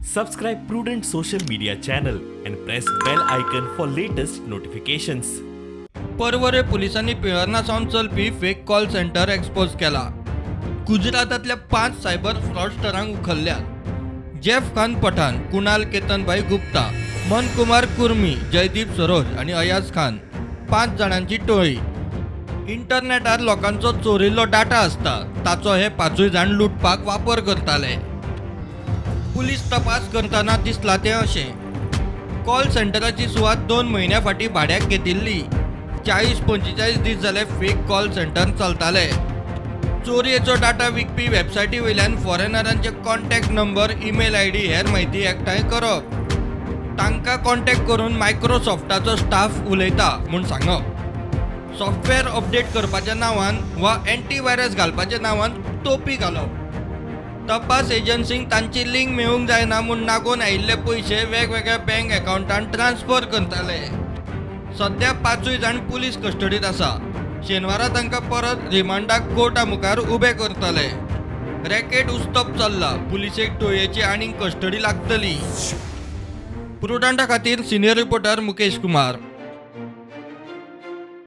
Subscribe Prudent social media channel and press bell icon for latest notifications. Porvorim पुलिसांनी पिळर्णा सावन चलपी fake call centre expose केला. गुजरातांतल्या 5 cyber फ्रॉडस्टरांक उखल्ल्यात. Jeff Khan Pathan, Kunal Ketanbhai Gupta, Mankumar Kurmi, Jaydeep Saroj आनी अयाज खान 5 जाणांची टोळी. इंटरनेटार लोकांचो चोरिल्लो डाटा आसता ताचो हे 5 जाण लुटपाक वापर करताले. पुलीस तपास करतना दिसला तें अशें, कॉल सेंटराची सुवात 2 म्हयन्या फाटीं भाड्याक घेतिल्ली. 40-45 दीस जाले फेक कॉल सेंटर चलताले. चोरयेचो डाटा विकपी वेबसायटी वयल्यान फॉरेनरांचे कॉन्टॅक्ट नंबर, ईमेल आयडी हेर म्हायती एकठांय करप, तांकां कॉन्टॅक्ट करून मायक्रोसॉफ्टाचो स्टाफ उलयता म्हूण सांगप, सॉफ्टवेअर अपडेट करपाच्या नांवान वा एंटीव्हायरस घालपाच्या नांवान तोपी घालप. तपास एजन्सींक तांची लिंक मेळूंक जायना म्हूण नागोवन आयिल्ले पयशे वेगवेगळ्या बँक अकावंटान ट्रान्सफर करताले. सद्या 5 जाण पुलीस कस्टडीत आसा. शेनवारा तांकां परत रिमांडाक कोर्टा मुखार उबे करतले. रॅकेट उस्तप चल्ला. पुलिसेक टोळयेची आनीक कस्टडी लागतली. प्रुडंटा खातीर सिनियर रिपोर्टर मुकेश कुमार.